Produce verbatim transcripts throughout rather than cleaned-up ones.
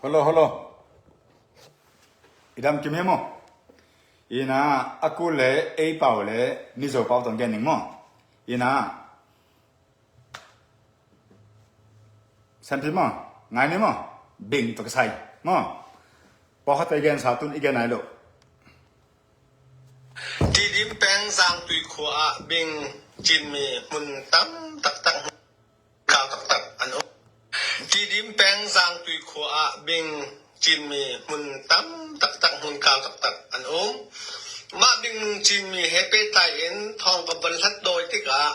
Hello, hello. I dam kim hiam maw? Ina, a kul le ei pau le Mizo pau tawh gen ning maw? Ina, sanpi maw? Ngai ni maw? Bing tawh kisai maw? Pawlkhat i gen sa tun i gen nai lo. Tidim peng Zangtui khua ah bing cinmi hmun tam taktak, kau taktak an um. Tidim peng Zangtui khua ah bing cinmi hmun tam taktak, hmun kau taktak an um. Mah bing cinmi he peitai in thawng ka van hlat dawi tikah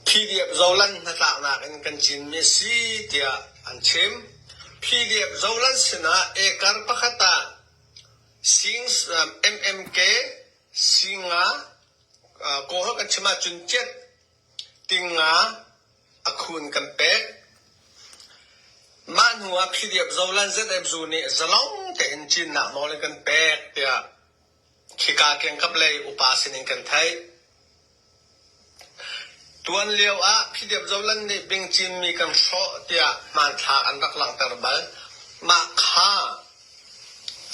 P D F Zoland hnatlaknak in kan cinmi a si tiah an chim. P D F Zoland sinah ekar pakhat ah sing, um, M M K sing nga, uh, kawhal kan chim ah cun ciat ting nga a khun kan pek. Mah hnu ah P D F Zoland Z F zu nih zalong tein cinnak nawl in kan pek tiah khika kiangkap lei upa sinin kan theih. Tuan lio ah P D F Zoland nih bing cinmi kan hrawh tiah hmanthlak an rak langhter bal. Mah kha,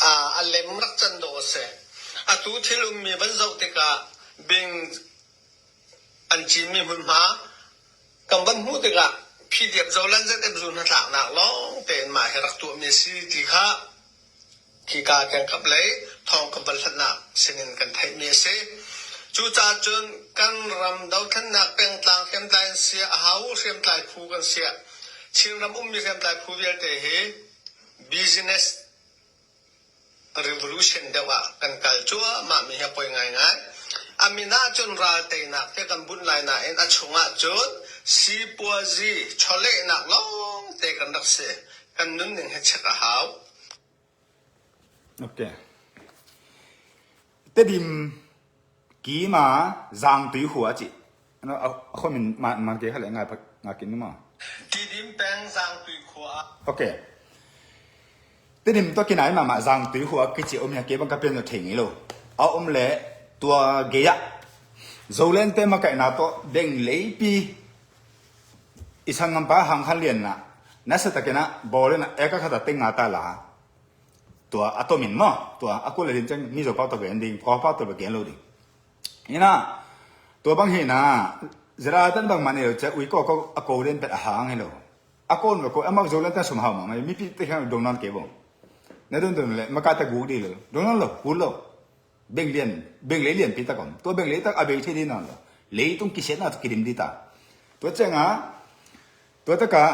aa, a lem rak can dawh a si. Atu thil ummi van zoh tikah bing an cinmi hmunhma kan van hmuh tikah P D F Zoland Z F zu hnatlaknak lawng tein mah hi rak tuahmi a si ti kha khika kiangkap lei thawng ka van hlatnak sinin kan theihmi a si. Cucaah cun kan ram dothlennak pengtlang hriamtlai an siah, a hau hriamtlai phu kan siah. Chinram ummi hriamtlai phu vialte hi business revolution deuh ah kan kal cuahmahmi hi a poi ngaingai. A min ah cun ral teinak te kan bunh lai nain a chungah cun sipuazi chawlehnak lawngte kan rak si, kan nunning hi chek a hau. Ok. Tedim kima Zangtui khua a cih. A, a, a khuamin man, man ke kha le ngai pha, ngai kin maw? Tidim peng Zangtui khua. Ok. Tedim tawh kinai mahmah Zangtui khua kici om hi a, kei bang ka pian lo thei ngei lo. A om le tua gei ah Zoland te makaihna tawh beng leipi i sanggampa Hang Khan Lian na nasa takin ah bawl in ah eka khat a teng nga ta la. Tua a tomin maw, tua a kul a din ceng Mizo pau tawh gen ding, Kawl pau tawh gen lo ding. Ina, tua bang hi na, zira tan bang mah nei lo cia, ui ko ko a ko den pet a hang hi lo. A ko lo ko, a mak zo lan tan sum hau mah, mipi te khang dong nan ke bong. Na dong dong le, maka ta guk di lo. Dong nan lo, kul lo. Beng lian, beng lei lian pi ta kom. Tua beng lei tak a beng thei di nan lo. Leitung kisiat na tu kidim di ta. Tua ceng a, tua taka,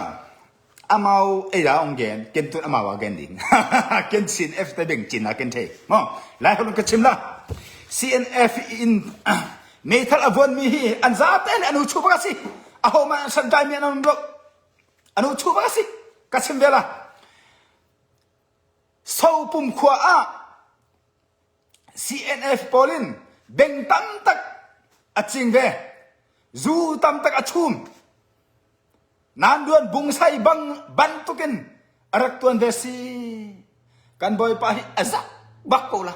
amau ei a ong gen, ken tun amau a gen ding. Ken C N F te beng cin a ken thei. Maw, lai holun ka chim la. C N F in, meithal a vuan mi hi, an za te le anu chu bak a si. A ho ma an san dai mi an anu lo. Anu chu bak a si. Ka chim ve la. Sopum khua ah C N F pawl in beng tamtak a cing ve, zu tamtak a chum, nanduan bungsai bang bantukin a rak tuan ve si. Kan bawipa hi a zak bak ko la.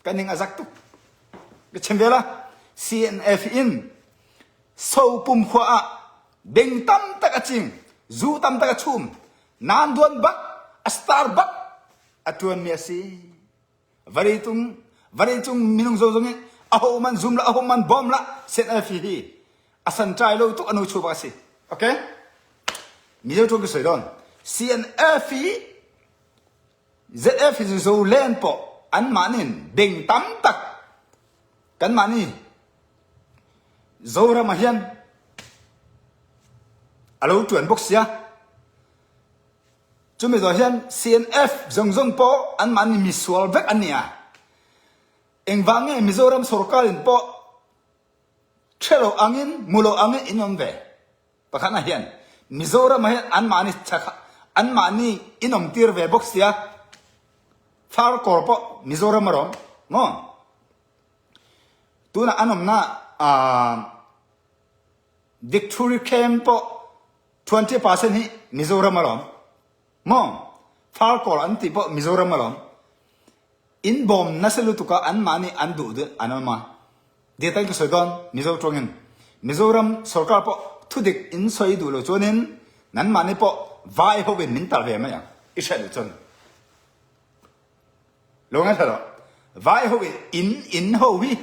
Kan ning a zak tuk. Ka chim ve la. C N F in Sopum khua ah beng tamtak a cing, zu tamtak a chum, nanduan bak, a star bak a tuanmi a si. Valeitung, valeitung minung zozong in a ho man zum la, a ho man bawm la, C N F hi a san ṭai lo tuk a nu chu bak a si. Ok? Mizo ṭong kisoi dawn. C N F hi Z F hi Zoland pawh anmah nin beng tamtak kanmah ni Zoram ah hian a lo ṭuan bawk sia. Chumi zawh hian C N F zongzong pawh anmah ni misual vek an ni a. Engvang nge Mizoram sorkar in pawh ṭhe lo angin, mu lo angin in awm ve. Pakhatna hian Mizoram ah hian anmahni chakha, anmahni in awmtir ve bawk sia. Farkawl pawh Mizoram a rawm maw? Tuna an awmna, ah, Victory Camp pawh twenty percent hi Mizoram a rawm maw? Farkawl an tih pawh Mizoram a rawm. In bawm nasa lutuk a anmahni an duh duh an awm a. Detail ka sawi dawn, Mizo ṭawngin. Mizoram sorkar pawh thudik in sawi duh lo chuanin, Nanmah ni pawh vai ho in min talh ve mai ang. I hriat uh cun. Lo ngai tha lo. Vai ho in, in, in ho hi.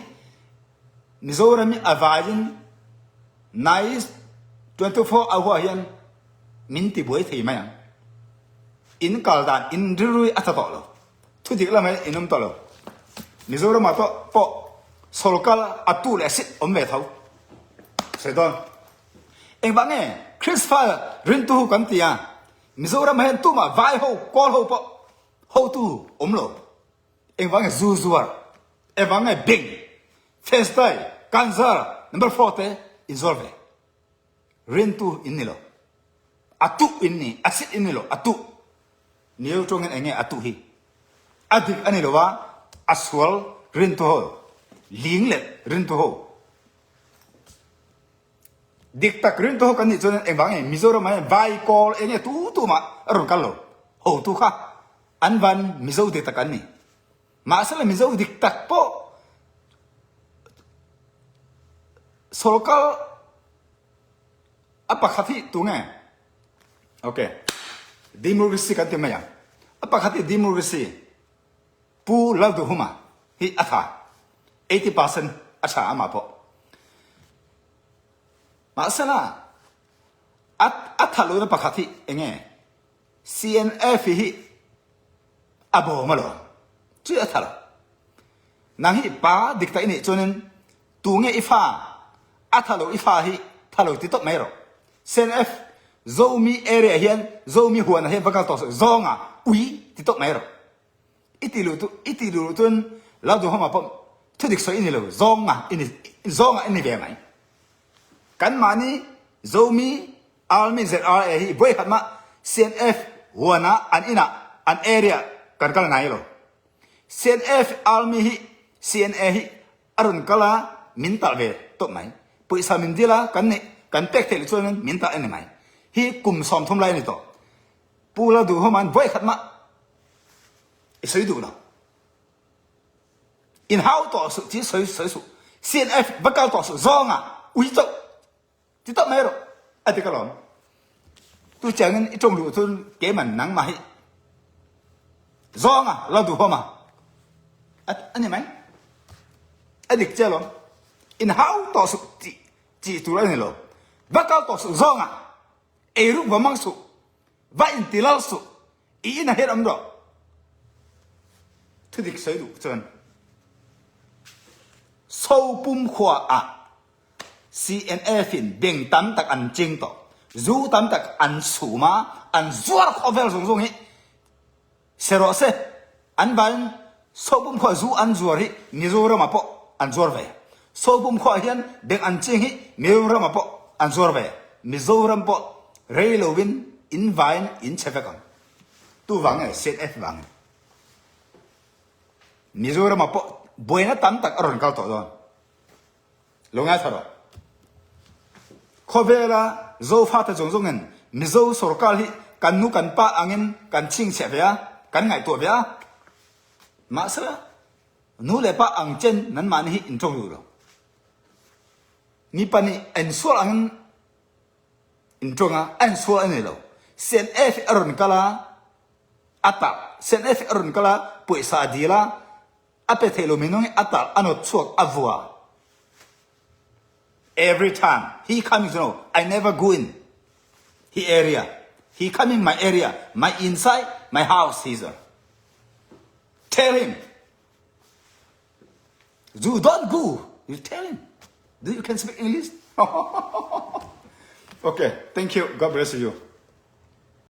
Mizoram hi a vai in nai twenty-four hour hian min tibuai thei mai ang. In kal dan, in rilru hi a tha tawh lo. Thudik lam hi in um tawh lo. Mizoram ah tawh pawh sawlkal a tuh leh a sit om ve tho. Sawi dawn. Engvang nge, Krisfa rintu ho kan ti a. Mizoram ah hian tumah vai ho, Kawl ho pawh hotu om lo. Engvang nge zu zuar. Engvang nge beng. Fes dai, kanzar, number four te in zuar ve. Rintu in ni lo. A tuh in ni, a sit in ni lo, a tuh. Neu ṭawngin eng nge a tuh hi. A dik a ni lo a, a sual rintu ho. Linglet rintu ho. Diktak rintu ho kan nih chuan engvang nge Mizoram ah hian vai Kawl eng nge tu tu mah a rawn kal lo. Hotu kha an van Mizo diktak an ni. Mahse la Mizo diktak pawh sawlkal a pakhat hi tu nge. Ok. Democracy kan ti mai a. A pakhat hi democracy. Pu Lalduhoma hi a tha. Eighty percent a tha amah pawh. Mahse la, a, a tha lohna pakhat hi eng nge? C N F hi a bawm a lo. Chu a tha lo. Nang hi pa diktak i nih chuanin, tu nge i fa, a tha lo i fa hi, tha lo ti tawp mai rawh. C N F, Zomi area hian, Zomi huanah hian va kal tawh suh, zawnga, ui, ti tawp mai rawh. I tih luh tu, i tih luh luh chuan Lalduhoma pawh thudik sawi i ni lo, zawnga i ni, zawnga i ni ve mai. Kanmahni Zomi Army Z R A hi buai khat mah C N F huana an inah an area kan kal ngai lo. C N F Army hi C N A hi a rawn kal a min talh ve tawp mai. Pawisa min dil a kan neih, kan pek theih luh chuan min talh a ni mai. Hi kum sawmthum lai a ni tawh. Pu Lalduhoma in buai khat mah i sawi duh lo. In hau tawh suh, tih sawi, sawi suh. C N F va kal tawh suh, zawnga, ui chauh. Ti tawp mai rawh, a ti ka lawm. Tu chiangin i ṭawng luh chuan keiman nangmah hi. Zawnga, Lalduhoma. A, a ni mai. A dik che lawm. In hau tawh suh, tih, tih tur a ni lo. Va kal tawh suh, zawnga. Ei ruk va mang suh. Va inti lal suh. I inah hian awm rawh. Thudik sawi duh chuan. Sopum khua ah C N F in beng tam tak an ching tawh. Zu tam tak an sum a, an zuar khawvel zung zung hi. Se rawh se. An vaiin Sopum khua zu an zuar hi Mizoramah pawh an zuar ve. Sopum khua hian beng an ching hi Mizoramah pawh an zuar ve. Mizoram pawh rei loin in vaiin in chhe vek ang. Tu vang nge, C N F vang nge. Mizoramah pawh buaina tam tak a rawn kal tawh dawn. Lo ngai tha rawh. Khawvela Zofate zawng zawngin Mizo sawrkar hi kan nu kan pa angin kan chhingchhiah ve a, kan ngaihtuah ve a. Mahse, nu leh pa ang chen nanmahni hi in ṭawng luh lo. Mi pahnih ensual angin in ṭawng a, a ensual a ni lo. C N F a rawn kal a, a tah. C N F a rawn kal a, pawisa a dil a, a pe theih lo minung hi a tah, a nawt chhuak, a vua. Every time he coming, you know, I never go in he area. He coming my area, my inside, my house, he's a. Tell him. You don't go. You tell him. Do you can speak English? Okay, thank you. God bless you.